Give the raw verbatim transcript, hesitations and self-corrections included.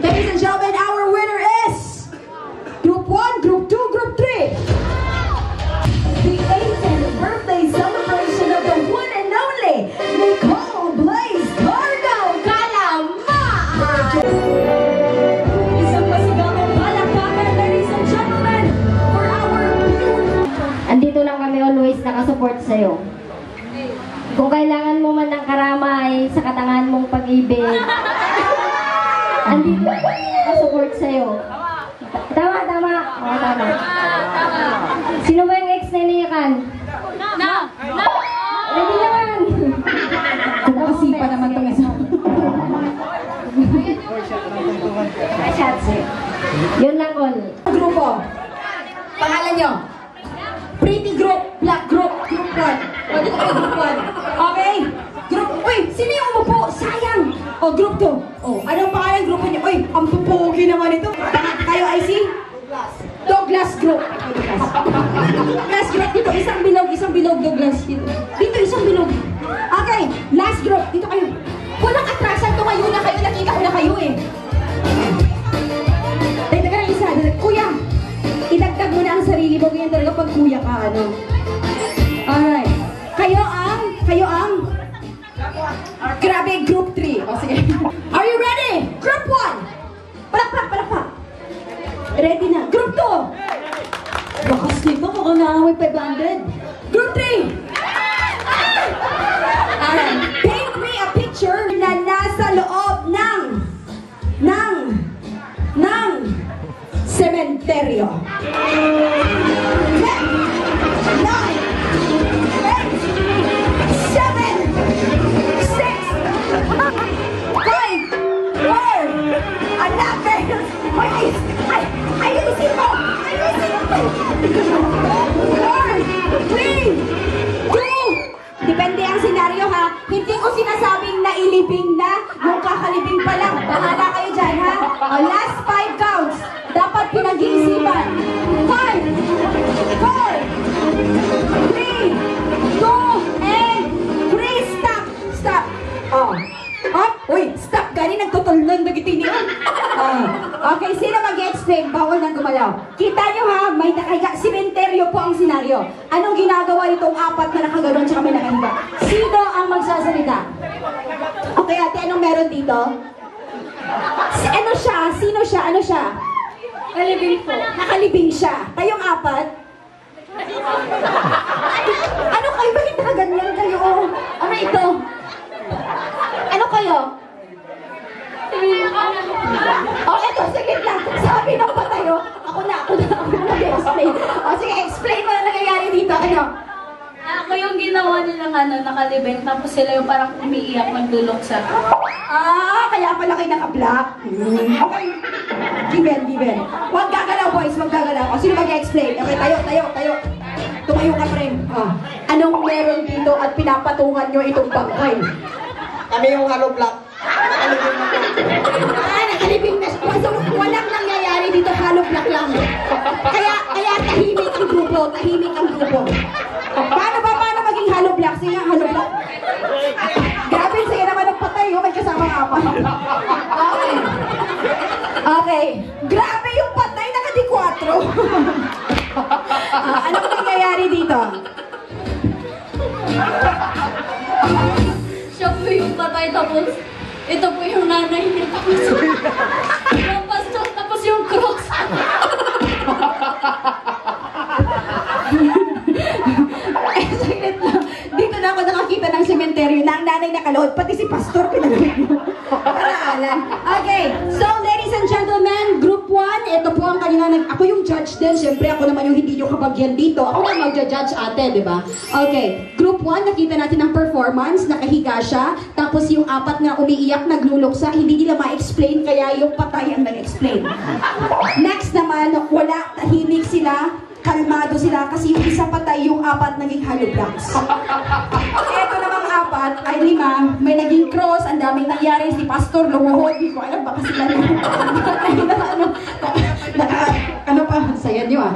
Ladies and gentlemen, our winner is Group one, Group two, Group three. The eighteenth birthday celebration of the one and only Nicole Blaze Cargo Calama! Isang masigapang palakpakan, ladies and gentlemen, for our beautiful Andito lang kami always nakasupport sa'yo. Kung kailangan mo man ng karamay sa katangahan mong pag-ibig, andito lang kami nakasupport sa'yo. Tama, tama. Oo, tama. Sino ba yung ex na iniyakan? Na! Na! Hindi naman! Nakasipa naman tong isa. Ay, shots eh. Yun lang, Col. Grupo. Pangalan nyo? Pretty group, black group, group one. O, dito kayo, group one. Okay? Group, uy, sino yung umupo? Sayang. O, group two. O, anong pangalan ng grupo niyo? Uy, ang pupugi naman ito. Tama, kayo, I C? Douglas group. Douglas. Douglas group. Dito, isang bilog, isang bilog, Douglas. Dito, dito isang bilog. Okay, last group. Dito kayo. Walang atrasan, tumayo na kayo, nakita ko na kayo eh. Dagdagan ng isa, dagdag-, kuya, idagdag mo na ang sarili mo, ganyan talaga pag kuya ka, ano. Alright. Kayo ang, kayo ang, grabe, group three. O, sige. Are you ready? Group one. Palakpak, palakpak. Ready na. Group two. Lakas nito, mukhang naaway five hundred. Group three. Alright. Paint me a picture na nasa loob ng, ng, ng sementeryo. Ten, nine, eight, seven, six, five, four, another. Ay, ay, ay, ayusin mo! Ayusin mo! Four, three, two, depende ang senaryo, ha. Hindi ko sinasabing nailibing na, yung kakalibing pa lang. Bahala kayo dyan, ha. O, last five counts. Dapat pinag-iisipan. Five, four, three, two, and three. Stop! Stop! O. Up! Uy, stop! Gani nagtutulnon dagiti ni. O. Okay, sino mag-explain? Bawal nang gumalaw. Kita nyo, ha, may nakahiga. Sementeryo po ang senaryo. Anong ginagawa nitong apat na nakaganon tsaka may nakahiga? Sino ang magsasalita? Okay, ate, anong meron dito? Si, ano siya? Sino siya? Ano siya? Kalibing po. Nakalibing siya. Kayong apat? Ano kayo? Bakit nakaganyan kayo? Ano ito? Ano kayo? O, eto, saglit lang. Sabi ng patay, o. Ako na, ako na, ako na mag-explain. O, sige, explain mo na nangyayari dito. Ano? Ah, ako yung ginawa nilang, ano, nakalibing, tapos sila yung parang umiiyak, nagluluksa. Ah, kaya pala kayo naka-black. Hmm, okay. Given, given. Huwag gagalaw, boys, huwag gagalaw. O, sino mag-explain? Okay, tayo, tayo, tayo. Tumayo ka, pre. O. Anong meron dito at pinapatungan nyo itong bangkay? Kami yung hollow block. Ah, nakalibing na siya. So, walang nangyayari dito, hollow block lang. Kaya, kaya tahimik ang grupo, tahimik ang grupo. Paano ba, paano maging hollow block? Sige nga, hollow block. Grabe, sige naman ang patay, o, may kasama nga pa. Okay. Okay. Grabe yung patay, naka-D four. Ah, anong nangyayari dito? Siya po yung patay, tapos ito po yung nanay niya, tapos yung pastor, tapos yung cross. Eh, saglit lang. Dito na ako nakakita ng sementeryo na ang nanay nakaluhod, pati si pastor pinalawig mo. Paralan. Okay. So, ladies and gentlemen, group one, ito po ang kanina nag-, ako yung judge din. Siyempre, ako naman yung hindi nyo kabagyan dito. Ako na magja-judge, ate, di ba? Okay. Group one, nakita natin ang performance, nakahiga siya. Tapos yung apat na umiiyak, nagluluksa, hindi nila ma-explain, kaya yung patay ang nag-explain. Next naman, wala, tahimik sila. Kalmado sila kasi yung isa patay, yung apat naging hollow blocks. Eto namang apat, ay lima, may naging cross, ang daming nangyari, si pastor lumuhod, di ko alam, baka sila na, ano, naka, ano pa, saya nyo ah.